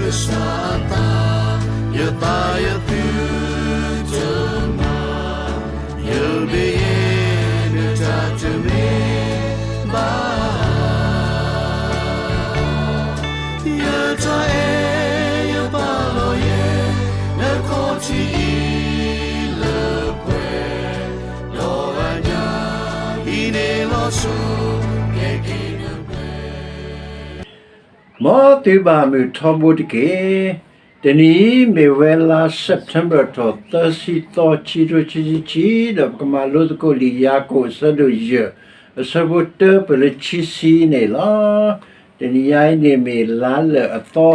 ကစၢ်အသး, ယသးယသုတမၤ, ယဘ့ၣ်ယဲ နတၢ်တမ့ၢ်ဘၣ်. ယတၢ်အဲၣ်ယပာ်လီၤယဲ နခီၣ်ထံးအံၤလၢပှဲၤ, ဒီးအညၣ်အံၤန့ၣ်လီၤစိၤ ကဲက့ၤနပှဲၤ မ်သုဘၣ်မုာ်ထီဘိတက့ၢ်. တနံၤအံၤမ့ၢ်ဝဲလါ September ထီၣ်သၢဆံသီ ခံကထိခံဆံခံ, ဒီးပကမၤလိသကိးလံာ်ယၤကိာ်အဆၢဒိၣ်ယဲၢ် အဆၢဖိတၢပၢၢ်လၢခံဆံန့ၣ်လီၤ. တနံၤညါအံၤန့ၣ်မ့ၢ်လါလၢာ်အသီ,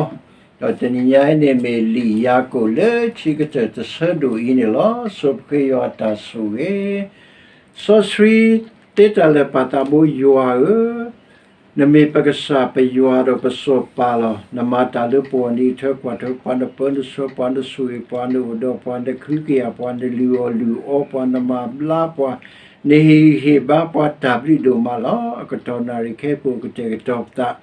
ဒီးတနံၤညါအံၤန့ၣ်မ့ၢ်လံာ်ယၤကိာ်လၢခံကတၢၢ်တဆၢဒိၣ်အံၤန့ၣ်လီၤ. ဆိပဃ့ယွၤအတၢ်ဆိၣ်ဂ့ၤ စီဆှံသ့တၢ်လၢာ်ပၢ်သးဘိယွၤဧၢ, နမ့ၢ်ပကစၢ်ပယွၤဒီးပစီၤပၤလီၤ. နမၤတၢ်လၢပဂီၢ် နအံးထွဲကွၢ်ထွဲပှၤ နပၢနဆှၢပှၤ နဆိၣ်ဂ့ၤပှၤ နအိၣ်ဒီးပှၤ နကဟုကယာ်ပှၤ နလုၢ်အီၣ်လုၢ်အီပှၤ နမၤဘျါပှၤ နဟ့ၣ်ဂံၢ်ဟ့ၣ်ဘါပှၤတၢ်ဘျုးဒိၣ်မးလီၤ. အကတီၢ်နၣ်ရံၣ်ခဲအံၤပအိၣ်ကတဲာ်ကတီၤပသး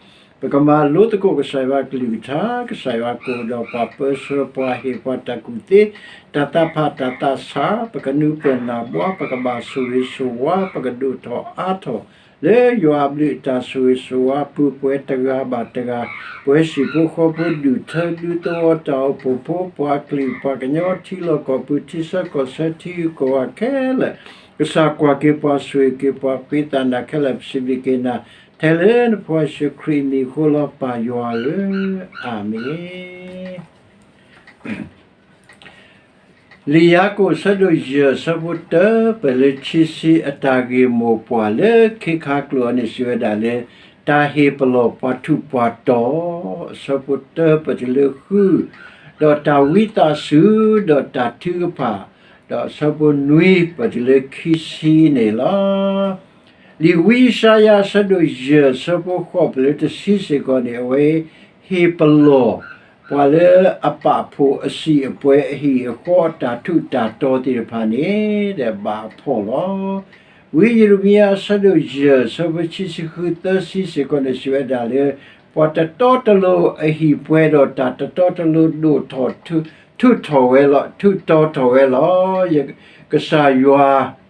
ပကမၤလိသကိးကစၢ်ယွၤအကလုၢ်ကထါ, ကစၢ်ယွၤကအိၣ်ဒီးပှၤ ပၢဆှၢပှၤ ဟ့ၣ်ပှၤတၢ်ကူၣ်သ့ တၢ်သးဖးတၢ်သးဆး, ပကနုာ်ပၢၢ်နၢ်ဘှါ, ပကဘၣ်ဆိၣ်ဂ့ၤဆိၣ်ဝါ, ပကဒိၣ်ထီၣ်အါထီၣ် လၢယွၤအဘျုးအတၢ်ဆိၣ်ဂ့ၤဆိၣ်ဝါအပူၤ ပှဲၤတဂၤဘၣ်တဂၤ, ပှဲၤစံၣ်ဖိဃီဖိ ဒူၣ်ထၢဒူသဝီတၢ်အိၣ်ဖှိၣ်ဖိ ပှၤကလုာ်ပှၤကညီ ထံလီၢ်ကီၢ်ပူၤ ထံဆၢကီၢ်ဆၢ ထံဂုၤကီၢ်ဂၤခဲလၢာ်, ကစၢ်ကွၢ်က့ၤပှၤ ဆိၣ်ဂ့ၤက့ၤပှၤ ပှ့ၤသးနၤခဲလၢာ် ပစံးဘျုးက့ၤနၤ ထဲလၢနဖိယ့ၣ်ၡူးခရံာ်အမံၤအဃိလီၤ ပၢ်ယွၤဧၢ, အၤမ့ၣ်. လံာ်ယၤကိာ်အဆၢဒိၣ်ယဲၢ် အဆၢဖိတၢပၢၢ်လၢခံဆံ အတၢ်ဂ့ၢ်မိၢ်ပှၢ်လၢခ့ခါကျိာ်အံၤန့ၣ် စံးဝဲဒၣ်လၢ တၢ်ဟ့ၣ်ပလီၢ်ပှၤထူးပှၤတီၤ, အဆၢဖိတၢပၢၢ်တုၤလၢဃု, ဒီးတၢ်ဝံသးစူၤ, ဒီးတၢ်ထုကဖၣ်, ဒီးအဆၢဖိနွံပၢၢ်တုၤလၢခံဆံန့ၣ်လီၤ. လံာ်ဝံယၡါယၤအဆၢဒိၣ်ယဲၢ် အဆၢဖိဃိးပၢၢ်လၢတဆံစ့ၢ်ကီးန့ၣ် အဝဲဟ့ၣ်ပလီၢ် ပှၤလၢအပာ်ဖှိၣ်အစံာ်အပှဲၤ အဟံၣ်အဃီ အတၢ်ထူးတၢ်တီၤသ့ၣ်တဖၣ်န့ၣ် ဒီးဘၣ်အဖှီၣ်လီၤ. ဝံယံးရမံယၤအဆၢဒိၣ်ယဲၢ် အဆၢဖိခံဆံဃု သၢဆံစ့ၢ်ကီးန့ၣ် စံးဝဲဒၣ်လၢ ပှၤတတီတလိၤအဟံၣ်ပှဲၤဒီး တၢ်တတီတလိၤဒိၣ်ထီၣ် ထူးထီၣ်ဝဲလီၤ, ထူးတီၤထီၣ်ဝဲလီၤ. ယကစၢ်ယွၤ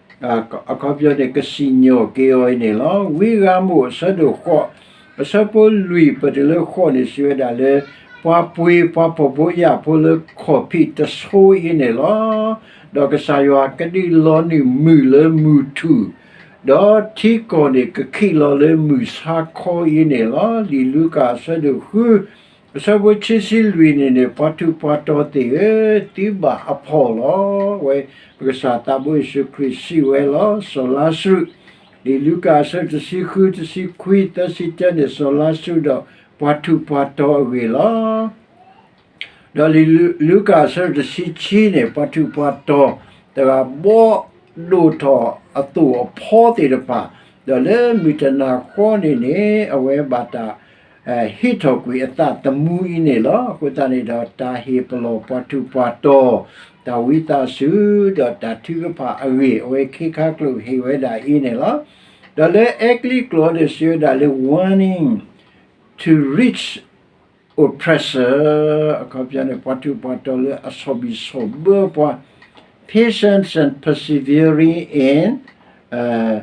အခီပညီန့ၣ် ကစံၣ်ညီၣ်က့ၤအီၤအံၤန့ၣ်လီၤ. ဝံဂၤမိၢ်အဆၢဒိၣ်ဃိး အဆၢဖိလွံၢ်ပၢၢ်တုၤလၢဃိးန့ၣ် စံးဝဲဒၣ်လၢ ပှၤပှ့ၤပှၤဖှီၣ်ဖိယာ်ဖိလၢခီၣ်ဖံးတဆိအံၤန့ၣ်လီၤ. ဒီးကစၢ်ယွၤကဒုးလီၤနုာ်မုၢ်လၢမုၢ်ထူၣ်, ဒီးထံကီၢ်န့ၣ်ကခံးလီၤလၢမုၢ်ဆါခီအံၤန့ၣ်လီၤ. လံာ်လူၤကၣ်အဆၢဒိၣ်ဃု အဆၢဖိခံဆံလွံၢ်န့ၣ်န့ၣ် ပှၤထူးပှၤတီၤသ့ၣ်ဧၢ, သုဘၣ်အဖှီၣ်လီၤ. ဝဲပကစၢ်သးဘိယ့ၣ်ၡူးခရံာ်စံးဝဲလီၤ. စီၤလါစရူး, လံာ်လူၤကၣ်အဆၢဒိၣ်တဆံဃု တဆံခွံ သၢဆံတၢန့ၣ် စီၤလါစရူးဒီးပှၤထူးပှၤတီၤအဂ့ၢ်လီၤ. ဒီးလံာ်လူၤကၣ်အဆၢဒိၣ်တဆံခံန့ၣ် ပှၤထူးပှၤတီၤ တဂၤဘီဒိၣ်ထီၣ်အသိၣ်အဖီသ့ၣ်တဖၣ်, ဒီးလၢမုၢ်တနၤဃီန့ၣ်န့ၣ် အဝဲဘၣ်တၢ် ဟ့ၣ်ထီၣ်ကွံာ်အသးသမူအံၤန့ၣ်လီၤ. အဃိသတးန့ၣ်ဒီး တၢ်ဟ့ၣ်ပလီၢ်ပှၤထူးပှၤတီၤ, တၢ်ဝံသးစူၤ, ဒီးတၢ်ထုကဖၣ်အဂ့ၢ် အဝဲခ့ခါကျိာ်ဟ့ၣ်ဝဲဒၣ်အံၤန့ၣ်လီၤ. ဒီးလၢအဲကလံးကျိာ်န့ၣ် စံးဝဲဒၣ်လၢ warning to reach oppressor, အခီပညီန့ၣ် ပှၤထူးပှၤတီၤလၢအဆီၣ်ဘံၣ်ဆီၣ်ဘၢပှၤ, patience and persevering in, uh,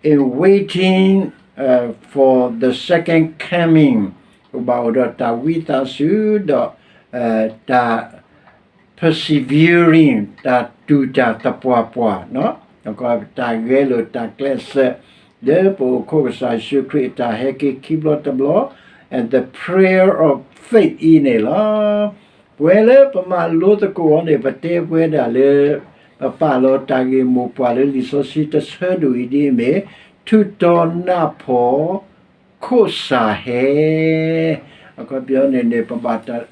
in waiting, uh, for the second coming, ပဘၣ်အိၣ်ဒီးတၢ်ဝံသးစူၤဒီး တၢ် persevering တၢ်တူၢ်တၢ်သပှၢ်ပှၢ်, တၢ်ဂဲၤလိာ်တၢ်ကျဲးစၢး လၢပအိၣ်ခိးကစၢ်ယ့ၣ်ၡူးခရံာ်အတၢ်ဟဲက့ၤခံဘျီတဘျီ, and the prayer of faith အံၤန့ၣ်လီၤ. ပဝဲလၢပမၤလိသကိးအီၤန့ၣ် ပတဲပဝဲဒၣ်လၢ ပပာ်လီၤတၢ်ဂ့ၢ်မိၢ်ပှၢ်လၢလံာ်စီဆှံတဆၢဒိၣ်အံၤဒ်အမ့ၢ် ထူးတီၤနးဖှီၣ် ခိၣ်စၢ်ဟဲ အခီပညီန့ၣ်န့ၣ် ပဘၣ်တၢ်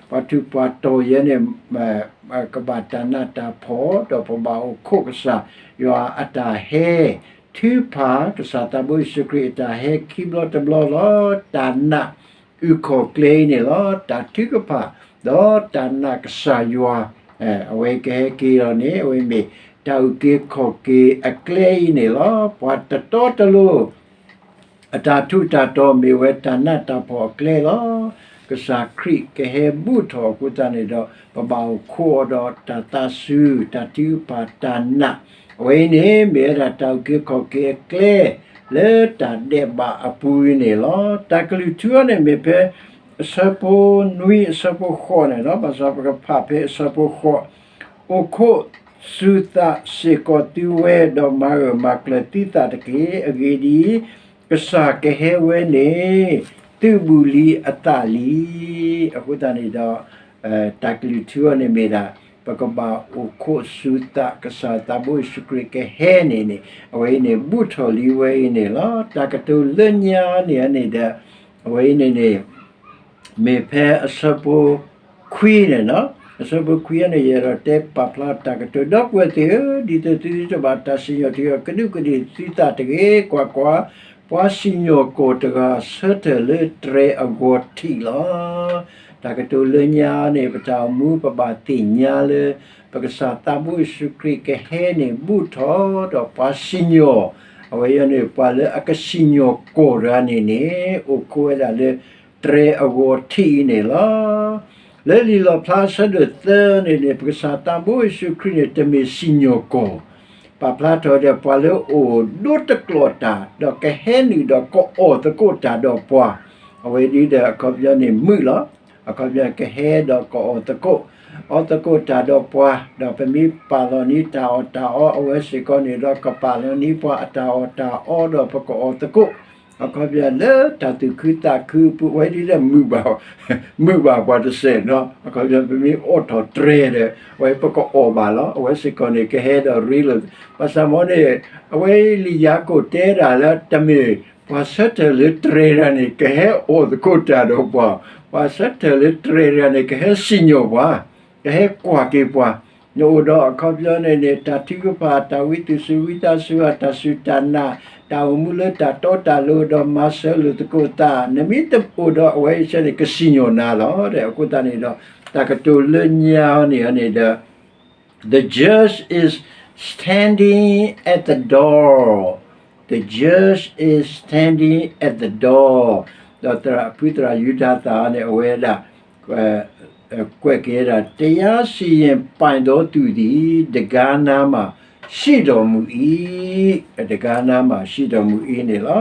ပှၤထူးပှၤတီၤယဲန့ၣ် ကဘၣ်တၢ်နးတၢ်ဖှီၣ် ဒီးပဘၣ်အိၣ်ခိးကစၢ်ယွၤအတၢ်ဟဲ ထုကဖၣ်ကစၢ်သးဘိယ့ၣ်ၡူးခရံာ်အတၢ်ဟဲခံဘျီတဘျီလီၤ. တၢ်နာ်အုၣ်ခီၣ်ကျဲအံၤန့ၣ်လီၤ. တၢ်ထုကဖၣ် ဒီးတၢ်နာ်ကစၢ်ယွၤ အဝဲကဟဲက့ၤလီၤန့ၣ် အဝဲမ့ၢ်တၢ်အုၣ်က့ၤခီၣ်က့ၤအကျဲအံၤန့ၣ်လီၤ. ပှၤတတီတလိၤ အတၢ်ထူးတၢ်တီၤမ့ၢ်ဝဲတၢ်နးတၢ်ဖှီၣ်အကျဲလီၤ. ကစၢ်ခရံာ်ကဟဲဘူၣ်ထီၣ်အဃိသတးန့ၣ်ဒီး ပဘၣ်အိၣ်ခိးအီၤဒီးတၢ်သးစူၤ တၢ်ထုကဖၣ်တၢ်နာ်, အဝဲအံၤန့ၣ် မ့ၢ်ဝဲဒၣ်တၢ်အုၣ်က့ၤခီၣ်က့ၤအကျဲ လၢတၢ်ဒဲးဘးအပူၤအံၤန့ၣ်လီၤ. တၢ်ကလုၢ်ထူအံၤန့ၣ်မ့ၢ်ဖဲ အဆၢဖိနွံအဆၢဖိဃိးန့ၣ်လီၤ. ဘၣ်ဆၣ်ပကဖးဖဲအဆၢဖိဃိး, အိၣ်ခိးစူၤသးစ့ၢ်ကီးသုဝဲ, ဒီးမၤဂၢၢ်မၤကျၢၤသုသးတက့ၢ်. အဂ့ၢ်ဒ်အံၤ, ကစၢ်ကဟဲဝဲန့ၣ် သုးဘူးလံအသးလံ. အဃိသတးန့ၣ်ဒီး တၢ်ကလုၢ်ထူအံၤန့ၣ်မ့ၢ်ဒၣ် ပကဘၣ်အိၣ်ခိးစူၤသး ကစၢ်သးဘိယ့ၣ်ၡူးခရံာ်ကဟဲန့ၣ်န့ၣ် အဝဲအံၤန့ၣ် ဘူၣ်ထီၣ်လံဝဲအံၤန့ၣ်လီၤ. တၢ်ကတိၤလၢညါန့ၣ်န့ၣ်ဒီး အဝဲအံၤန့ၣ်န့ၣ် မ့ၢ်ဖဲအဆၢဖိခွံန့ၣ်လီၤ. အဆၢဖိခွံန့ၣ် ယအဲၣ်ဒိးတဲပာ်ဖျါတၢ်ကတိၤ, ဒီပုၢ်ဝဲၢ်သ့ၣ်ဧၢ, ဒ်သိးသုတဘၣ်တၢ်စံၣ်ညီၣ်ထီၣ် ကဒူးကဒ့ၣ်သုသးတဂ့ၤ, ကွၢ်ကွၢ်, ပှၤစံၣ်ညီၣ်ကွီၢ်တဂၤဆၢထၢၣ်လၢတြဲၤအဂီၢ်ထံးလီၤ. တၢ်ကတိၤလၢညါန့ၣ် ပတၢ်အိၣ်မူပဘၣ်သ့ၣ်ညါလၢ ပကစၢ်သးဘိယ့ၣ်ၡူးခရံာ်ကဟဲန့ၣ် ဘူၣ်ထီၣ်ဒီးပှၤစံၣ်ညီၣ်, အဝဲအံၤန့ၣ် ပှၤလၢအကစံၣ်ညီၣ်ကွီၢ်တဂၤန့ၣ်န့ၣ် အိၣ်ခိးဝဲဒၣ်လၢ တြဲၤအဂီၢ်ထံးအံၤန့ၣ်လီၤ. လၢလံာ်လီၣ်ဖျါအဆၢဒိၣ်သၢန့ၣ်န့ၣ် ပကစၢ်သးဘိယ့ၣ်ၡူးခရံာ်န့ၣ် တမ့ၢ်စံၣ်ညီၣ်ကွီၢ်, ပာ်ဖျါထီၣ်ဒီးပှၤလၢအအိၣ်ဒိတကျီၢ်တၢ် ဒီးကဟဲနုာ်ဒီးကအီၣ်သကိးတၢ်ဒီးပှၤ, အဝဲဒ်ဒီးအခီပညီန့ၣ်မုာ်လီၤ. အခီပညီကဟဲဒီးကအီၣ်သကိး, အီၣ်သကိးတၢ်ဒီးပှၤ, ဒီးပမ့ၢ်ပာ်လီၤန့ၢ်တၢ်အီၣ်တၢ်အီ အဝဲစ့ၢ်ကီးန့ၣ်ဒီး ကပာ်လီၤန့ၢ်ပှၤအတၢ်အီၣ်တၢ်အီဒီးပကအီၣ်သကိး, အခီပညီလၢတၢ်သူၣ်ခုသးခုအပူၤ အဝဲဒ်ဒီး မုာ်ဘၣ်ပှၤတစဲးနီၤ, အခီပညီပမ့ၢ်အိးထီၣ်တြဲၤဒီး အဝဲပကအီၣ်ဘၣ်လီၤ. အဝဲစ့ၢ်ကီးန့ၣ် ကဟဲဒီးရ့လိာ်, ဘၣ်ဆၣ်မ်န့ၣ် အဝဲလံာ်ယၤကိာ်တဲဒၣ်လၢ တမ့ၢ်ပှၤဆၢထၢၣ်လၢတြဲၤတဂၤန့ၣ် ကဟဲအီၣ်သကိးတၢ်ဒီးပှၤ, ပှၤဆၢထၢၣ်လၢတြဲၤတဂၤန့ၣ် ကဟဲစံၣ်ညီၣ်ပှၤ, ကဟဲကွၢ်က့ၤပှၤ, နအိၣ်ဒီးအခီပညီန့ၣ်န့ၣ် တၢ်ထုကဖၣ် တၢ်ဝံသူၣ်စူၤဝံသးစူၤ တၢ်စူၢ်တၢ်နာ်, တၢ်အိၣ်မူလၢတၢ်တီတၢ်လိၤဒီးမၤစၢၤလိာ်သကိးသး, နမ့ၢ်တအိၣ်ဒီးအဝဲအံၤန့ၣ် ကစံၣ်ညီၣ်နၤလီၤ. အဃိသတးန့ၣ်ဒီး တၢ်ကတိၤလၢညါန့ၣ်န့ၣ်ဒီး The judge is standing at the door. The judge is standing at the door. ဒီးသရၣ်ဖုသရၣ်ယူဒၤသၢန့ၣ် အဝဲဒၣ် ကွဲးက့ၤဝဲဒၣ် တရားစီရင်ပိုင်သောသူသည် တံခါးနားမှာ ရှိတော်မူ၏, တံခါးနားမှာရှိတော်မူ၏န့ၣ်လီၤ.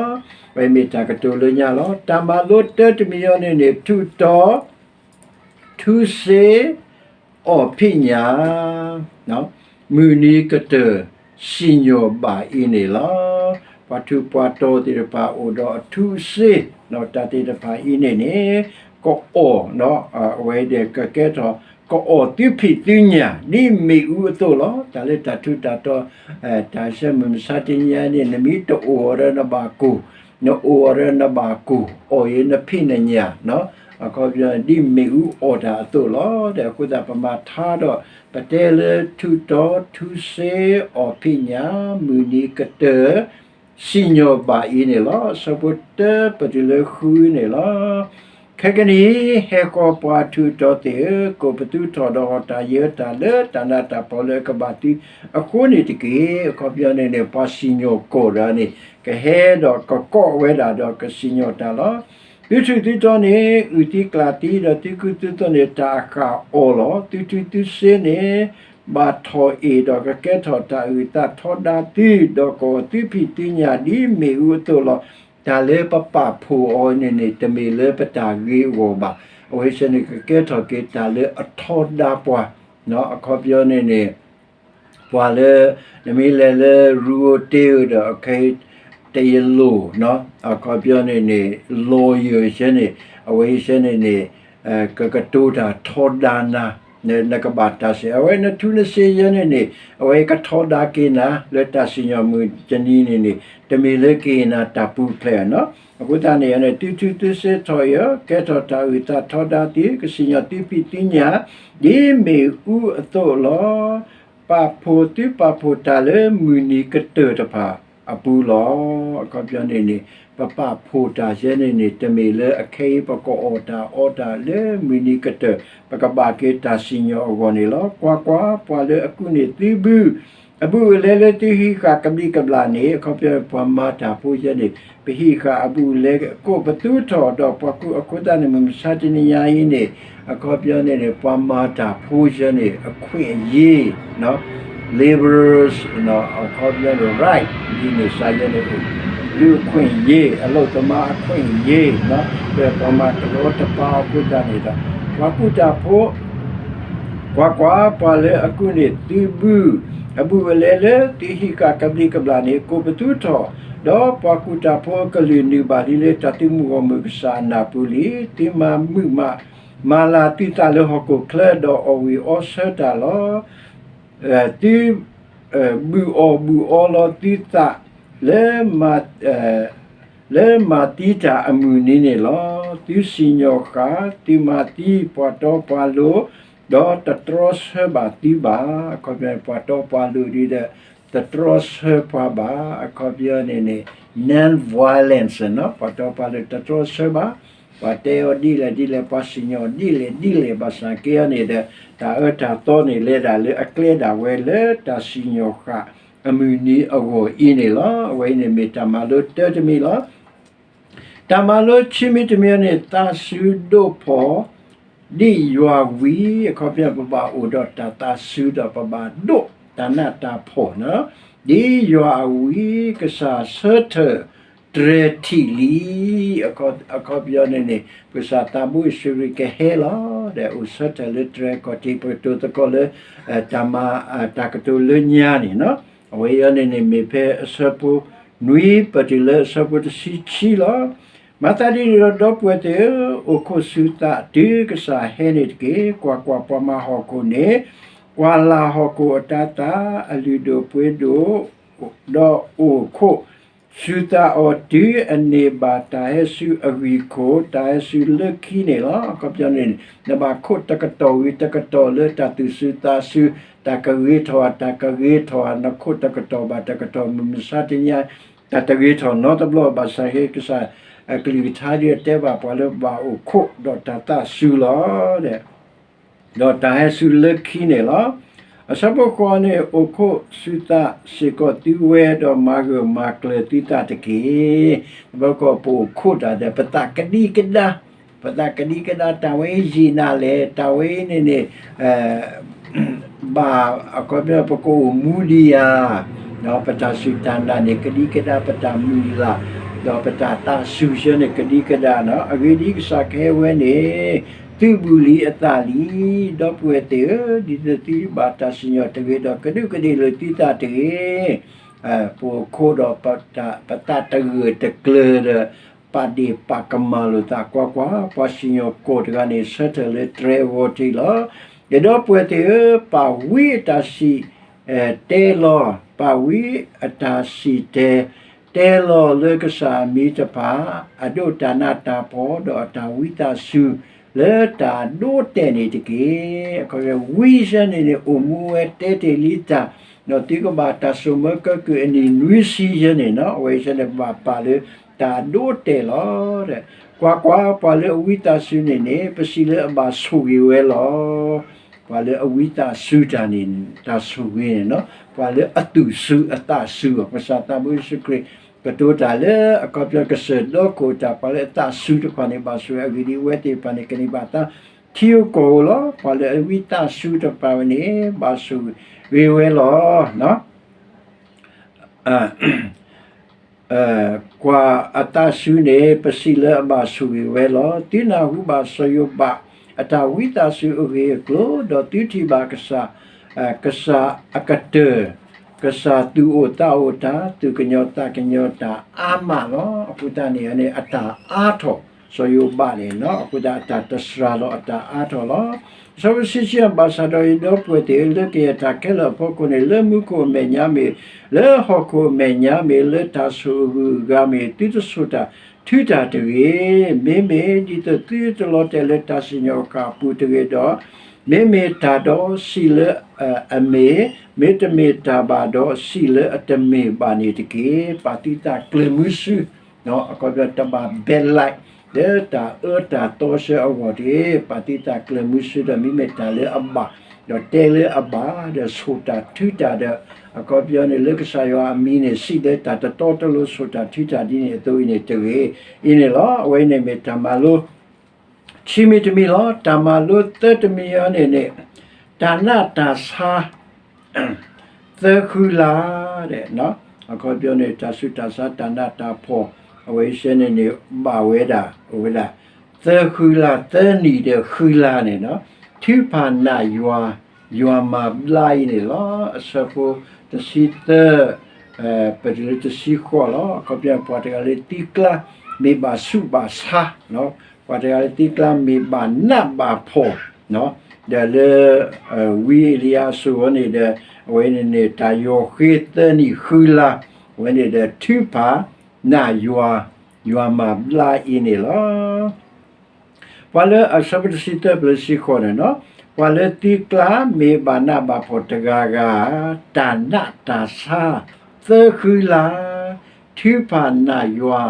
အဝဲမ့ၢ်တၢ်ကတိၤလၢညါလီၤ. တၢ်မၤလိတၢတမံၤအံၤန့ၣ်န့ၣ် ထူးတီၤ ထူးစ့ အီၣ်ဖံးညၣ်, မုၢ်နံၤကတၢၢ် စံၣ်ညီၣ်ဘၣ်အံၤန့ၣ်လီၤ. ပှၤထူးပှၤတီၤသ့ၣ်တဖၣ်အိၣ်ဒီးအထူးအစ့, တၢ်သ့ၣ်တဖၣ်အံၤန့ၣ်န့ၣ် ကအီၣ်, အဝဲဒီးကကဲထီၣ် ကအီၣ်သုဖံးသုညၣ် ဒ်မ့ၣ်အူအသိးလီၤ. တၢ်လၢတၢ်ထူးတၢ်တီၤ တၢ်ဆၢမုၢ်မဆါတနံၤအံၤန့ၣ် နမ့ၢ်တအိၣ်အီၤဒီးနဘၣ်ကိၢ်, နအိၣ်အီၤဒီးနဘၣ်ကိၢ်, အီၣ်အံၤနဖံးနညၣ်, အခီပညီ ဒ်မ့ၣ်အူအီၣ်တၢ်အသိးလီၤ. ဒီးအဃိသတး ပမၤထါဒီး ပတဲလၢထူးတီၤထူးစ့ အီၣ်ဖံးညၣ် မုၢ်နံၤကတၢၢ် စံၣ်ညီၣ်ဘၣ်အံၤန့ၣ်လီၤ. အဆၢဖိတၢပတုၤလၢဃုန့ၣ်လီၤ. ခဲကနံၣ်အံၤ ဟဲဃီပှၤထူးတီၤသ့ၣ်ဧၢ, ကိးပသူထီၣ်ဒီးတၢ်ယၢၤတၢ်လၢတၢ်နးတၢ်ဖှီၣ်လၢအကဘၣ်သုအဃိန့ၣ်တက့ၢ်. အခီပညီန့ၣ်န့ၣ် ပှၤစံၣ်ညီၣ်ကွီၢ်တဂၤန့ၣ် ကဟဲဒီးကကိးဝဲဒၣ်ဒီးကစံၣ်ညီၣ်တၢ်လီၤ. သုထူးသုတီၤန့ၣ် အုၣ်သံကျၣ်သံ, ဒီးသုကူသုသိးန့ၣ် တၢ်အဃၢ်အီၤလီၤ. သုထူးသုစ့န့ၣ် ဘၣ်ထီၣ်အ့ၣ်ဒီးကကဲထီၣ်တၢ်အုၣ်သးထီဒါသု, ဒီးကအီၣ်သုဖံးသုညၣ်ဒ်မ့ၣ်အူအသိးလီၤ. တၢ်လၢပပာ်ဖှိၣ်အီၤန့ၣ်န့ၣ် တမ့ၢ်လၢပတၢ်ဂ့ၤအဂီၢ်ဘၣ်. အဝဲဆၢန့ၣ် ကကဲထီၣ်က့ၤတၢ်လၢအထီဒါပှၤ, အခီပညီန့ၣ်န့ၣ် ပှၤလၢ နမ့ၢ်လဲၤလၢရူအိတ့ဧိၤဒီး အခဲအံၤ တယလိၤ အခီပညီန့ၣ်န့ၣ် lawyer ဆၢန့ၣ် အဝဲဆၢန့ၣ်န့ၣ် ကကတိၤတၢ်ထီဒါနၤ, နကဘၣ်တၢ်စဲး အဝဲနထူးနစ့ဆၢန့ၣ်န့ၣ် အဝဲကထီဒါက့ၤနၤ လၢတၢ်စံၣ်ညီၣ်မုၢ်တနံၤန့ၣ်န့ၣ် တမ့ၢ်လၢကဟ့ၣ်နၤတၢ်ပူၤဖျဲးနီၤ. အဃိသတးန့ၣ်န့ၣ် သုထူးသုစ့ထီၣ်အ့ၣ်အီၤ ကဲထီၣ်တၢ်အုၣ်သးထီဒါသု ကစံၣ်ညီၣ်သုဖံးသုညၣ် ဒ်မ့ၣ်အူအသိးလီၤ. ပာ်ဖှိၣ်သုပာ်ဖှိၣ်တၢ်လၢမုၢ်နံၤကတၢၢ်တဖၣ်အပူၤလီၤ. အခီပညီန့ၣ်န့ၣ် ပပာ်ဖှိၣ်တၢ်ယဲန့ၣ်န့ၣ် တမ့ၢ်လၢအခဲအံၤ ပကအီၣ်တၢ်အီတၢ်လၢမုၢ်နံၤကတၢၢ် ပကဘၣ်က့ၤတၢ်စံၣ်ညီၣ်အဂီၢ်န့ၣ်လီၤ. ကွၢ်ကွၢ်, ပှၤလၢအကူၣ်န့ၢ်သုဘု အဘူးအလဲလၢသုဟံးဃာ်ကဘျံးကဘျၣ်န့ၣ် အခီပညီပှၤမၤတၢ်ဖိဆၢန့ၣ် ပဟံးဃာ်အဘူးအလဲကိးပသူထီၣ် ဒီးပှၤကူအဃိသတးန့ၣ် မုၢ်မဆါတနံၤညါအံၤန့ၣ် အခီပညီန့ၣ်န့ၣ် ပှၤမၤတၢ်ဖိဆၢန့ၣ် အခွင့်အရေး laborers အခီပညီန့ၣ် right ဒ်န့ၣ်စ့ၢ်ကီးန့ၣ် ဒုးအခွင့်အရေး အလုပ်သမားအခွင့်အရေး ပှၤမၤတရီတပါအဃိသတးန့ၣ်ဒီး ပှၤကူတၢ်ဖိ ကွၢ်ကွၢ်, ပှၤလၢအကူန့ၢ်သုဘု အဘူးအလဲလၢသုဟံးဃာ်ကဘျံးကဘျၣ်န့ၣ် ကိးပသူထီၣ်, ဒီးပှၤကူတၢ်ဖိအကလုၢ်နုာ်ဘၣ်လံလၢတၢ်သုးမုၢ်ဂီၢ်မုၢ်ကစၢ်အနၢ်ပူၤလံ. သုမၤမုာ်မး မၤလၤသုသးလၢဟီၣ်ခိၣ်ချၢ ဒီးအီၣ်ဝံၣ်အီဆၢတၢ်လီၤ. သု ဘူးအီၣ်ဘူးအီလီၤသုသး လၢ လၢမၤသံတၢ်အမုၢ်နံၤန့ၣ်လီၤ. သုစံၣ်ညီၣ်ဃာ် သုမၤသံပှၤတီပှၤလိၤ, ဒီးတတြီဆၢဘၣ်သုဘၣ်. အခီပညီ ပှၤတီပှၤလိၤဒ်ဒီး တတြီဆၢပှၤဘၣ်. အခီပညီန့ၣ်န့ၣ် non-violence ပှၤတီပှၤလိၤတတြီဆၢဘၣ်. ပှၤတဲအီၤဒ်လဲၣ်ဒ်လဲၣ် ပှၤစံၣ်ညီၣ်ဒ်လဲၣ်ဒ်လဲၣ် ဘၣ်ဆၣ်က့အီၤန့ၣ်ဒီး တၢ်အၢတၢ်သီန့ၣ် လဲၤဒၣ်လၢအကျဲဒၣ်ဝဲလၢတၢ်စံၣ်ညီၣ်ဃာ် အမုၢ်နံၤအဂီၢ်အံၤန့ၣ်လီၤ. အဝဲအံၤန့ၣ်မ့ၢ်တၢ်မၤလိတၢတမံၤလီၤ. တၢ်မၤလိခံမံၤတမံၤန့ၣ် သးစူၤဒိးဖီၣ် ဒ်ယွၤဝံၤ အခီပညီ ပဘၣ်အိၣ်ဒီးတၢ်သးစူၤဒီး ပဘၣ်ဒိးတၢ်နးတၢ်ဖှီၣ်န့ၣ် ဒ်ယွၤအဝံၤ ကစၢ်ဆၢထၢၣ်တြဲၤထံၣ်လံ. အခီပညီန့ၣ်န့ၣ် ပကစၢ်သးဘိယ့ၣ်ၡူးခရံာ်ကဟဲလီၤ. ဒီးအိၣ်ဆၢထၢၣ်လၢတြဲၤခီၣ်ထံး ပကတိၤသကိးလၢ တၢ်မၤ တၢ်ကတိၤလၢညါန့ၣ် အဝဲအံၤန့ၣ်န့ၣ် မ့ၢ်ဖဲအဆၢဖိနွံ ပတုၤလၢအဆၢဖိတဆံခံလီၤ. မၤသးဒ်န့ၣ်ဒီး ဒီပုၢ်ဝဲၢ်သ့ၣ်ဧၢ, အိၣ်ခိးဆူသးတုၤကစၢ်ဟဲန့ၣ်တက့ၢ်. ကွၢ်ကွၢ်, ပှၤမၤဟီၣ်ခိၣ်န့ၣ် ကွၢ်လၢ်ဟီၣ်ခိၣ်အတၤသၣ် အလုၢ်ဒိၣ်ပှ့ၤဒိၣ်, ဒီးအိၣ်ခိးဆူသးအီၤ တုၤအန့ၢ်ဘၣ်တၢ်ဟဲဆူအဂံၢ်ခိၣ် တၢ်ဟဲဆူလၢခံန့ၣ်လီၤ. အခီပညီန့ၣ် နဘၣ်ခိးတကတီၢ်ဝံၤတကတီၢ်လၢတၢ်သူၣ်စူၤသးစူၤ, တၢ်ကဂ့ၤထီၣ် တၢ်ကဂ့ၤထီၣ် နခိးတကတီၢ်ဘၣ်တကတီၢ် မုၢ်မဆါတနံၤညါ တၢ်တဂ့ၤထီၣ်နီတဘျီ ဘၣ်ဆၣ်က့ ကစၢ်အကလုၢ်ကထါဒ်တဲဘၣ်ပှၤလၢ ဘၣ်အိၣ်ခိးဒီးတၢ်သးစူၤလီၤ. ဒီးတၢ်ဟဲဆူလၢခံန့ၣ်လီၤ. အဆၢဖိဃိးန့ၣ် အိၣ်ခိးဆူသးစ့ၢ်ကီးသုဝဲ ဒီးမၤဂၢၢ်မၤကျၢၤသုသးတက့ၢ်. ပကီၢ်ပအိၣ်ခိးတၢ်ဒီး ပသးကဒံကဒါ, ပသးကဒံကဒါ တၢ်ဝဲယံာ်နၤလဲၣ်, တၢ်ဝဲအံၤန့ၣ်န့ၣ် ဘၣ် အခီပညီ ပကအိၣ်မူဒံးဧါ, ဒီးပတၢ်စူၢ်တၢ်နာ်န့ၣ် ကဒံကဒါ ပတၢ်မုၢ်လၢ် ဒီးပတၢ်သးစူၤဆၢန့ၣ် ကဒံကဒါန့ၣ် အဂ့ၢ်ဒ်အံၤ ကစၢ်ကဟဲဝဲန့ၣ် သုးဘူးလံအသးလံ. ဒီပုၢ်ဝဲၢ်သ့ၣ်ဧၢ, ဒ်သိးသုဘၣ်တၢ်စံၣ်ညီၣ်တဂ့ၤဒီး ကဒူးကဒ့ၣ်လိာ်သုသးတဂ့ၤ. ပအိၣ်ခိးဒီး ပသးတဂၢၢ်တကျၢၤဒီး ပာ်ဒ့ၣ်ပာ်ကမၣ်လိာ်သး ကွၢ်ကွၢ်, ပှၤစံၣ်ညီၣ်ကွီၢ်တဂၤန့ၣ် ဆၢထၢၣ်လၢတြဲၤအဂီၢ်ထံးလီၤ. ဒီပုၢ်ဝဲၢ်သ့ၣ်ဧၢ, ပာ်ဝံအတၢ်စံၣ်တဲလီၤ, ပာ်ဝံအတၢ်စံၣ်တဲ တဲလီၤလၢကစၢ်အမံၤတဖၣ် အဒိးတၢ်နးတၢ်ဖှီၣ် ဒီးအတၢ်ဝံသးစူၤ လၢတၢ်ဒိတဲာ်န့ၣ်တက့ၢ်. အခီပညီ ဝံဆၢန့ၣ်န့ၣ် အိၣ်မူဝဲတဲတ့ၢ်လံတၢ်, ဒီးသုကဘၣ်တၢ်ဆိၣ်မၢကဲကုၢ်အနံၣ်နွံဆံယဲန့ၣ်နီၤ, အဝဲဆၢန့ၣ် ပဘၣ်ပာ်လၢတၢ်ဒိတဲာ်လီၤ. ကွၢ်ကွၢ်, ပှၤလၢအဝံသးစူၤန့ၣ်န့ၣ် ပစံးလၢအဘၣ်ဆိၣ်ဂ့ၤဝဲလီၤ. ပှၤလၢအဝံသးစူၤတၢ်န့ၣ် တၢ်ဆိၣ်ဂ့ၤန့ၣ်နီၤ, ပှၤလၢအသူၣ်စူၤအသးစူၤအီၤ, ကစၢ်သးဘိယ့ၣ်ၡူးခရံာ် ကတိၤတၢ်လၢအခီပညီ ကစၢၢ်ဒီခိၣ်တၢ် ပှၤလၢအသးစူၤတဖၣ်န့ၣ် ဘၣ်ဆိၣ်ဂ့ၤ အဂ့ၢ်ဒ်အံၤ အဝဲသ့ၣ်တဖၣ်န့ၣ် ကန့ၢ်ဘၣ်သါထံဧိၤကီၢ်ဧိၤလီၤ. ပှၤလၢအဝံသးစူၤတဖၣ်ဝဲန့ၣ် ဘၣ်ဆိၣ်ဂ့ၤဝဲလီၤ. ကွၢ်အသးစူၤန့ၣ် ပစံးလၢအဘၣ်ဆိၣ်ဂ့ၤဝဲလီၤ. သုနၢ်ဟူဘၣ်စီၤယိၤဘး အတၢ်ဝံသးစူၤအဂ့ၢ်အကျိၤ, ဒီးသုထံၣ်ဘၣ်ကစၢ်, ကစၢ်အကတၢၢ်, ကစၢ်သူၣ်အိၣ်သးအိၣ်တၢ် သူၣ်ကညီၤသးကညီၤတၢ်အါမးလီၤ. အဃိသတးန့ၣ်န့ၣ် အတၢ်အါထီၣ် စီၤယိၤဘးန့ၣ်နီၤ, အဃိသတးအတၢ်တစှၤလီၤအတၢ်အါထီၣ်လီၤ. အဆၢဖိတဆံခံ ဘၣ်ဆၣ်ဒီးယဒီပုၢ်ဝဲၢ်သ့ၣ်ဧၢ, လၢကယဲၢ်တၢ်ခဲလၢာ်အဖီခိၣ်န့ၣ် လၢမူခိၣ်အမဲာ်ညါမ့ၢ်, လၢဟီၣ်ခိၣ်အမဲာ်ညါမ့ၢ်, လၢတၢ်ဆိၣ်အဂုၤအဂၤမ့ၢ်, သုတဆိၣ်တၢ်ထုတၢ်တဂ့ၤ. မ့မ့ၢ်ဒ်သိးသုတလီၤတဲာ်လၢတၢ်စံၣ်ညီၣ်ဃာ်အပူၤတဂ့ၤဒီး, မ့မ့ၢ်တၢ်ဒီးစံးလၢအမ့ၢ်, မ့တမ့ၢ်တၢ်ဘၣ်ဒီးစံးလၢအတမ့ၢ်ဘၣ်န့ၣ်တက့ၢ်. ပာ်သုသးကျၢၤမုဆူ အခီပညီ တဘၣ်ဘဲးလဲး လၢတၢ်အၢတၢ်သီဆၢအဂီၢ်တဂ့ၤ. ပာ်သုသးကျၢၤမုဆူဒီး မ့မ့ၢ်တၢ်လၢအဘၣ် ဒီးတဲလၢအဘၣ် ဒီးဆိၣ်တၢ်ထုတၢ်ဒီး အခီပညီန့ၣ် လၢကစၢ်ယွၤအမံၤန့ၣ် စံးလၢတၢ်တတီတလိၤ ဆိၣ်တၢ်ထုတၢ်ဒ်န့ၣ်အသိးအံၤန့ၣ်တဂ့ၤ အံၤန့ၣ်လီၤ. အဝဲအံၤန့ၣ်မ့ၢ်တၢ်မၤလိ ခံမံၤတမံၤလီၤ. တၢ်မၤလိသၢတမံၤအံၤန့ၣ်န့ၣ် တၢ်နးတၢ်ဆါ သၢဃုလါ အခီပညီန့ၣ် တၢ်ဆူးတၢ်ဆါ တၢ်နးတၢ်ဖှီၣ် အဝဲအံၤန့ၣ်န့ၣ် ဘၣ်ဝဲဒၣ် အိၣ်ဝဲဒၣ် သၢဃုလါ သၢနံၣ်ဒီးဃုလါန့ၣ် ထုကဖၣ်နးယွၤ ယွၤမၤဘျါအံၤန့ၣ်လီၤ. အဆၢဖိတဆံသၢ ပတုၤလၢတဆံဃိးလီၤ. အခီပညီ ပှၤတဂၤလၢသံကျါ မ့ၢ်ဘၣ်ဆူးဘၣ်ဆါ ပှၤတဂၤလၢသံကျါ မ့ၢ်ဘၣ်နးဘၣ်ဖှီၣ် ဒီးလၢ ဝံအ့လံယၤအစိၤအံၤန့ၣ်ဒီး အဝဲန့ၣ်န့ၣ် တၢ်ယီၤဃ့သၢနံၣ်ဃုလါ အဝဲန့ၣ်ဒီး ထုကဖၣ်နးယွၤ ယွၤမၤဘျါအံၤန့ၣ်လီၤ. ပှၤလၢအဆၢဖိတဆံသၢ ပတုၤလၢတဆံဃိးန့ၣ်လီၤ. ပှၤလၢသံကျါ မ့ၢ်ဘၣ်နးဘၣ်ဖှီၣ်တဂၤဂၤ တၢ်နးတၢ်ဆါ သၢဃုလါ ထုကဖၣ်နးယွၤ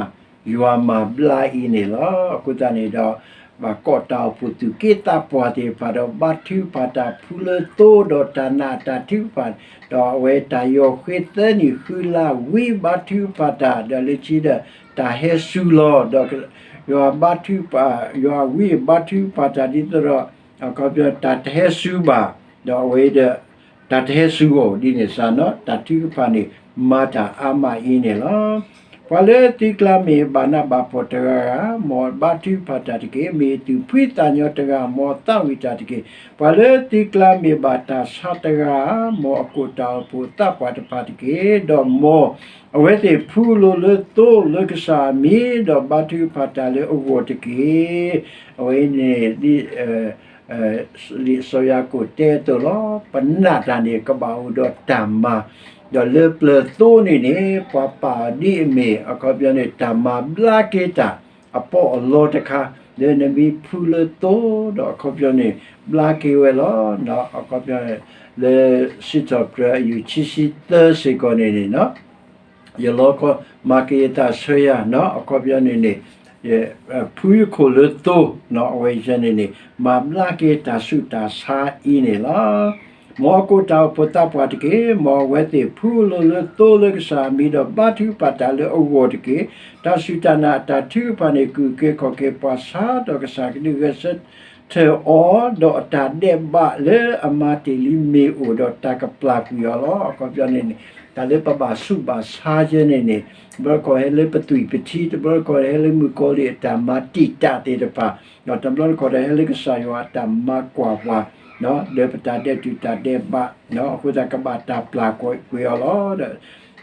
ယွၤမၤဘျါအံၤန့ၣ်လီၤ. အဃိသတးန့ၣ်ဒီး ဘၣ်ကိးတၢ်အိၣ်ဖှိၣ်သူၣ်က့သးပှၢ်သ့ၣ်တဖၣ်ဒီး ဘါထုကဖၣ်တၢ်ဖုလၢသိဒီးတၢ်နးတၢ်ထုကဖၣ် ဒီးအဝဲတၢ်ယီၤဃ့သၢနံၣ်ဃုလါ ဝံဘါထုကဖၣ်တၢ် ဒီးလၢခံဒီး တၢ်ဟဲစူၤလီၤ ဒီး ယွၤဘါထုကဖၣ် ယွၤဝံဘါထုကဖၣ်တၢ်ဒ်သိးဒီး အခီပညီတၢ်တဟဲစူၤဘၣ် ဒီးအဝဲဒီး တၢ်တဟဲစူၤအီၤဒ်န့ၣ်စ့ၢ်နီၤ တၢ်ထုကဖၣ်န့ၣ် မၤတၢ်အါမးအံၤန့ၣ်လီၤ. ပှၤလၢသံကျါမ့ၢ်ဘၣ်နးဘၣ်ဖှီၣ်တဂၤဂၤ မ်အဘါထုကဖၣ်တၢ်တက့ၢ်. မ့ၢ်အသူၣ်ဖှံသးညီတဂၤ မ်အသးဝံၣ်တၢ်တက့ၢ်. ပှၤလၢသံကျါမ့ၢ်ဘၣ်တၢ်ဆါတဂၤ မ်အကိးတၢ်အိၣ်ဖှိၣ်သးပှၢ်တဖၣ်တက့ၢ်. ဒီးမ်အဝဲသ့ၣ်ဖုအလိၤလၢသိလၢကစၢ်အမံၤ ဒီးဘါထုကဖၣ်တၢ်လၢအဂီၢ်တက့ၢ်. အဝဲန့ၣ် ဒ်စီၤယၤကိာ်တဲအသိးလီၤ. ပနးတၢ်န့ၣ် ကဘၣ်အိၣ်ဒီးတၢ်မၤ, ဒီးလၢပျၢၤသိန့ၣ်န့ၣ် ပှၤပာ်အီၤဒ်အမ့ၢ် အခီပညီန့ၣ် တၢ်မၤဘျါက့ၤတၢ် အပီးအလီတခါ, လၢနမ့ၢ်ဖုလၢသိဒီး အခီပညီန့ၣ် ဘျါက့ၤဝဲလီၤ. အခီပညီ လၢစံးထီၣ်ပတြၢၤအယူၢ်ခံဆံသၢစ့ၢ်ကီးန့ၣ်န့ၣ် ယလီခီ မၤက့ၤယသးဆၢယၤနီၤ, အခီပညီန့ၣ်န့ၣ် ဖုယခိၣ်လၢသိနီၤ, အဝဲယဲန့ၣ်န့ၣ် မၤဘျါက့ၤတၢ်ဆူးတၢ်ဆါအံၤန့ၣ်လီၤ. မ်အကိးတၢ်အိၣ်ဖှိၣ်သးပှၢ်တက့ၢ်. မ်အဝဲသ့ၣ်ဖုအလိၤလၢသိလၢကစၢ်အမံၤဒီး ဘါထုကဖၣ်တၢ်လၢအဂီၢ်တက့ၢ်. တၢ်စူၢ်တၢ်နာ်အတၢ်ထုကဖၣ်န့ၣ် ကအုၣ်က့ၤခီၣ်က့ၤပှၤဆါဒီး ကစၢ်ကဒုးဂဲၤဆၢထၢၣ်အီၤ, ဒီးအတၢ်ဒဲးဘးလၢအမၤတ့ၢ်လံမ့ၢ်အိၣ်ဒီး တၢ်ကပျၢ်ကွံာ်အီၤလီၤ. အခီပညီန့ၣ်န့ၣ် တၢ်လၢပဘၣ်ဆူးဘၣ်ဆါယဲန့ၣ်န့ၣ် တဘျီတခီၣ်ဟဲလၢပသွံၣ်ပထံ, တဘျီတခီၣ်ဟဲလၢမုၣ်ကီၤလံၢ်အတၢ်မၤတံာ်တာ်သ့ၣ်တဖၣ်, ဒီးတဘျီတခီၣ်ဒီးဟဲလၢကစၢ်ယွၤအတၢ်မၤကွၢ်ပှၤ ဒီးပတၢ်ဒဲးတူာ်တၢ်ဒဲးဘး, အဃိသတးကဘၣ်တၢ်ပျၢ်ကွံာ်အီၤလီၤ. ဒီး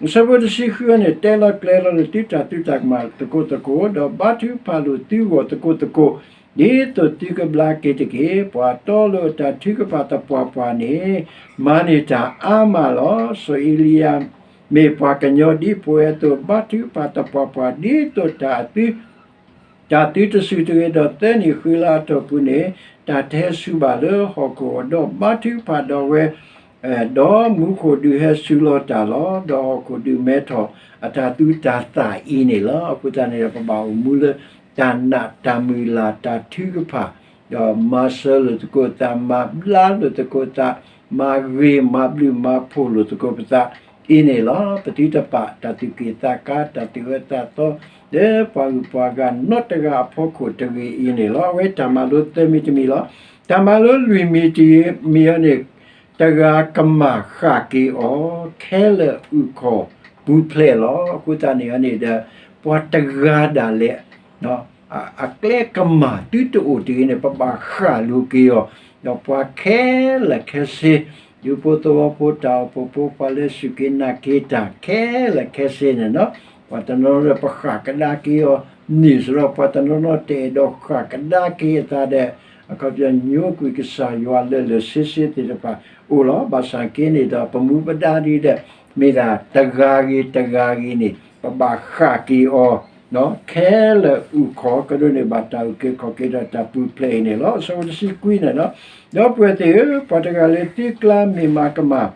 အဆၢဖိတဆံဃုန့ၣ် တဲလီၤကျဲၤလီၤန့ၣ် သုတၢ်သံတၢ်ကမၣ်သကိးသကိး, ဒီးဘါထုကဖၣ်လိာ်သုဂီၢ်သကိးသကိး, ဒ်သိးသုကဘျါက့ၤတက့ၢ်. ပှၤတီလိၤအတၢ်ထုကဖၣ်သပှၢ်ပှၢ်န့ၣ် မၤန့ၢ်တၢ်အါမးလီၤ. စီၤအ့လံယၤ မ့ၢ်ပှၤကညီဒ်ပဝဲအသိး ဘါထုကဖၣ်သပှၢ်ပှၢ် ဒ်သိးတၢ်အသု တၢ်သုတစူၢ်တဂ့ၤဒီး သၢနံၣ်ဃုလါအတီၢ်ပူၤန့ၣ် တၢ်တဟဲစူၤဘၣ်လၢဟီၣ်ခိၣ်အဂီၢ်, ဒီးဘါထုကဖၣ်ဒီးဝဲ, ဒီးမူခိၣ်ဒုးဟဲစူၤလီၤတၢ်လီၤ. ဒီးဟီၣ်ခိၣ်ဒုးမဲထီၣ်အတၢ်သူတၢ်သၣ်အံၤန့ၣ်လီၤ. အဃိသတးန့ၣ်ဒီး ပဘၣ်အိၣ်မူလၢတၢ်နာ်တၢ်မုၢ်လၢ်တၢ်ထုကဖၣ် ဒီးမၤစၢၤလိာ်သကိးသး, မၤဘျါလိာ်သကိးသး, မၤဂ့ၤမၤဘျုးမၤဖှိၣ်လိာ်သကိးပသးအံၤန့ၣ်လီၤ. ပသုတပာ်တၢ်သူၣ်က့ၣ်သးကါ တၢ်သူၣ်အၢသးသီ လၢပှၤဂုၤပှၤဂၤနီတဂၤအဖီခိၣ်တဂ့ၤအံၤန့ၣ်လီၤ. အဝဲတၢ်မၤလိသၢမံၤတမံၤလီၤ. တၢ်မၤလိလွံၢ်မံၤတမံၤအံၤန့ၣ် တဂၤကမၣ်ဃၣ်က့ၤအီၤ, ခဲလၢာ်အုၣ်ခီၣ်ပူၤဖျဲးလီၤ. အဃိသတးန့ၣ်န့ၣ်ဒီး ပှၤတဂၤဒၣ်လဲာ် အကျဲကမၣ်သုတအိၣ်တဂ့ၤန့ၣ် ပဘၣ်ဃၣ်လိၤက့ၤအီၤ, ဒီးပှၤခဲလၢာ်ခဲဆ့, ဒူဖိသဝီဖိ တၢ်အိၣ်ဖှိၣ်ဖိ ပှၤလၢစူၢ်က့ၤနာ်က့ၤတၢ် ခဲလၢာ်ခဲဆ့န့ၣ်လီၤ. ပှၤတနီၤနီၤဒီး ပဃၣ်ကဒါက့ၤအီၤန့ၣ်စ့ၢ်ဒီး ပှၤတနီၤနီၤတအဲၣ်ဒိးဃၣ်ကဒါက့ၤအသးဒီး အခီပညီညိကွံာ်ကစၢ်ယွၤလၢာ်လၢာ်ဆ့ဆ့သ့ၣ်တဖၣ်အိၣ်လီၤ. ဘၣ်ဆၣ်က့န့ၣ်ဒီး ပမူပဒါဒ်ဒီး မ့ၢ်ဒၣ်တဂၤဂ့ၤတဂၤဂ့ၤန့ၣ် ပဘၣ်ဃၣ်က့ၤအီၤ ခဲလၢာ်အုၣ်ခီၣ် ကဒိးန့ၢ်ဘၣ်တၢ်အုၣ်က့ၤခီၣ်က့ၤဒီးတၢ်ပူၤဖျဲးအံၤန့ၣ်လီၤ. အဆၢဖိတဆံခွံန့ၣ်လီၤ. ဒီပုၢ်ဝဲၢ်သ့ၣ်ဧၢ, ပှၤတဂၤလၢသံကျါမ့ၢ်မၤကမၣ်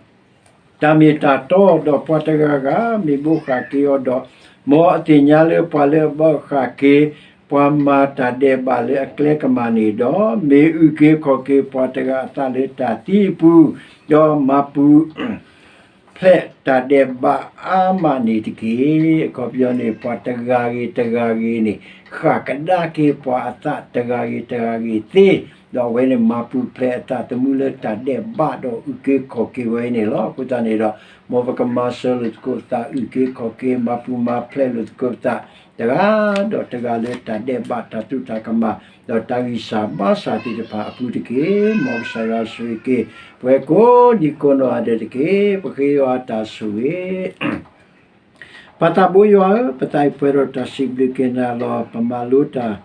တၢ်မ့ၢ်တၢ်တီ, ဒီးပှၤတဂၤဂၤမ့ၢ်ဘိးဃၣ်က့ၤအီၤဒီး, မ်အသ့ၣ်ညါလၢပှၤလၢအဘိးဃၣ်က့ၤ ပှၤမၤတၢ်ဒဲးဘးလၢအကျဲကမၣ်န့ၣ်ဒီး, မ့ၢ်အုၣ်က့ၤခီၣ်က့ၤပှၤတဂၤအသးလၢတၢ်သံအပူၤ, ဒီးမၤပူၤ ဖျဲးတၢ်ဒဲးဘးအါမးန့ၣ်တက့ၢ်. အခီပညီန့ၣ် ပှၤတဂၤဂ့ၤတဂၤဂ့ၤန့ၣ် ဃၣ်ကဒါက့ၤပှၤအသးတဂၤဂ့ၤတဂၤဂ့ၤသ့, ဒီးအဝဲန့ၣ်မၤပူၤဖျဲးအသးသမူလၢတၢ်ဒဲးဘးဒီးအုၣ်က့ၤခီၣ်က့ၤဝဲအံၤန့ၣ်လီၤ. အဃိသတးန့ၣ်ဒီး မ်ပကမၤစၢၤလိာ်သကိးပသး အုၣ်က့ၤခီၣ်က့ၤ မၤပူၤမၤဖျဲးလိာ်သကိးပသး တဂၤဒီးတဂၤလၢတၢ်ဒဲးဘးတၢ်သူၣ်တၢ်ကမၣ် ဒီးတၢ်ဂံၢ်စၢ်ဘါစၢ်သ့ၣ်တဖၣ်အပူၤတက့ၢ်. မ်ကစၢ်ယွၤဆိၣ်ဂ့ၤက့ၤ ပဝဲကိးဒံကိးနီၢ်ဂၤဒဲးတက့ၢ်. ပဃ့ယွၤအတၢ်ဆိၣ်ဂ့ၤ ပၢ်သးဘိယွၤဧၢ, ပသးအံၤပှဲၤဒီးတၢ်စံးဘျုးက့ၤနၤလီၤ. ပမၤလိတၢ်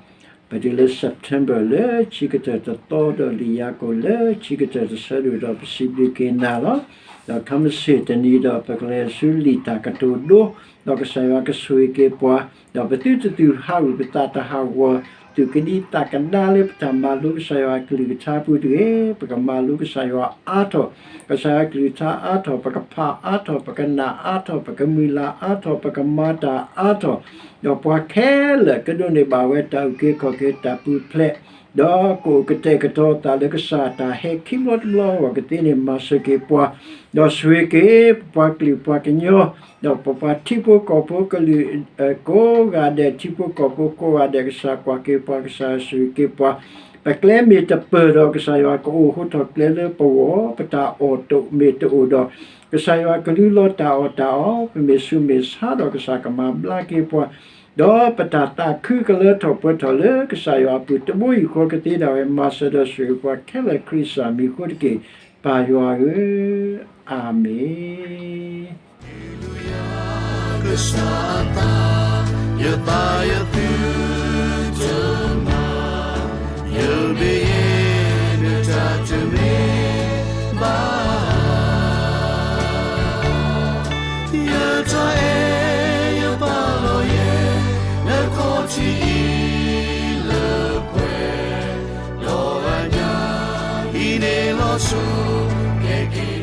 ပတုၤလၢ September လၢခံကတၢၢ်တသီ ဒီးလံာ်ယၤကိာ်လၢခံကတၢၢ်တဆၢဒိၣ် ဒီးပစံးဘျုးက့ၤနၤလီၤ. ဒီးခဲမုၢ်ဆ့ၣ်တနံၤဒီး ပကလဲၤဆူလံာ်တၢ်ကတိၤဒိ, ဒီးကစၢ်ယွၤကဆိၣ်ဂ့ၤက့ၤပှၤ, ဒီးပသုတသူၣ်ဟးဂူာ်ပသးတဟးဂီၤ, သုးကဒံသးကဒါလၢပတၢ်မၤလိကစၢ်ယွၤအကလုၢ်ကထါပူၤတဂ့ၤ. ပကမၤလိကစၢ်ယွၤအါထီၣ်, ကစၢ်ယွၤအကလုၢ်ကထါအါထီၣ်, ပကဖးအါထီၣ်, ပကနာ်အါထီၣ်, ပကမုၢ်လၢ်အါထီၣ်, ပကမၤတၢ်အါထီၣ်, ဒီးပှၤခဲလၢာ်ကဒိးန့ၢ်ဘၣ်ဝဲတၢ်အုၣ်က့ၤခီၣ်က့ၤ တၢ်ပူၤဖျဲး, ဒီးကအိၣ်ကတဲာ်ကတီၤသးလၢကစၢ်အတၢ်ဟဲခံဘျီတဘျီအဂီၢ်ကသ့န့ၣ် မၤစၢၤက့ၤပှၤ, ဒီးဆိၣ်ဂ့ၤက့ၤပပှၤကလုာ်ပှၤကညီ, ဒီးပပှၤထံဖိကီၢ်ဖိကလုာ် ကိးဂၤဒဲး ထံဖိကီၢ်ဖိကိးဂၤဒဲး ကစၢ်ကွၢ်က့ၤပှၤ ကစၢ်ဆိၣ်ဂ့ၤက့ၤပှၤ, ပကျဲမ့ၢ်တပၢၢ်ဒီး ကစၢ်ယွၤကအိၣ်ဟိထီၣ်ကျဲလၢပဂီၢ်, ပတၢ်အီၣ်တအိၣ်မ့ၢ်တအိၣ်ဒီး ကစၢ်ယွၤကလူလီၤတၢ်အီၣ်တၢ်အီ, ပမ့ၢ်ဆူးမ့ၢ်ဆါဒီး ကစၢ်ကမၤဘျါက့ၤပှၤ, ဒီးပတၢ်သးခုကလၢထီၣ်ပှဲၤထီၣ်လၢကစၢ်ယွၤအပူၤ တဘိယူၢ်ဃီကသ့ဒၣ်ဝဲ မၤစၢၤဒီးဆိၣ်ဂ့ၤပှၤခဲလၢာ်ခရံာ်ကစၢ်မံၤအဃိတက့ၢ်, ပၢ်ယွၤဧၢ, အၤမ့ၣ်. ကစၢ်အသး, ယသးယသုတမၤ, ယမ့ၢ်ယဲ နတၢ်တမ့ၢ်ဘၣ်. ယတၢ်အဲၣ်ယပာ်လီၤယဲ နခီၣ်ထံးအံၤလၢပှဲၤ, ဒီးအညါ ဟံးန့ၢ်လီၤဆိ ကဲက့ၤ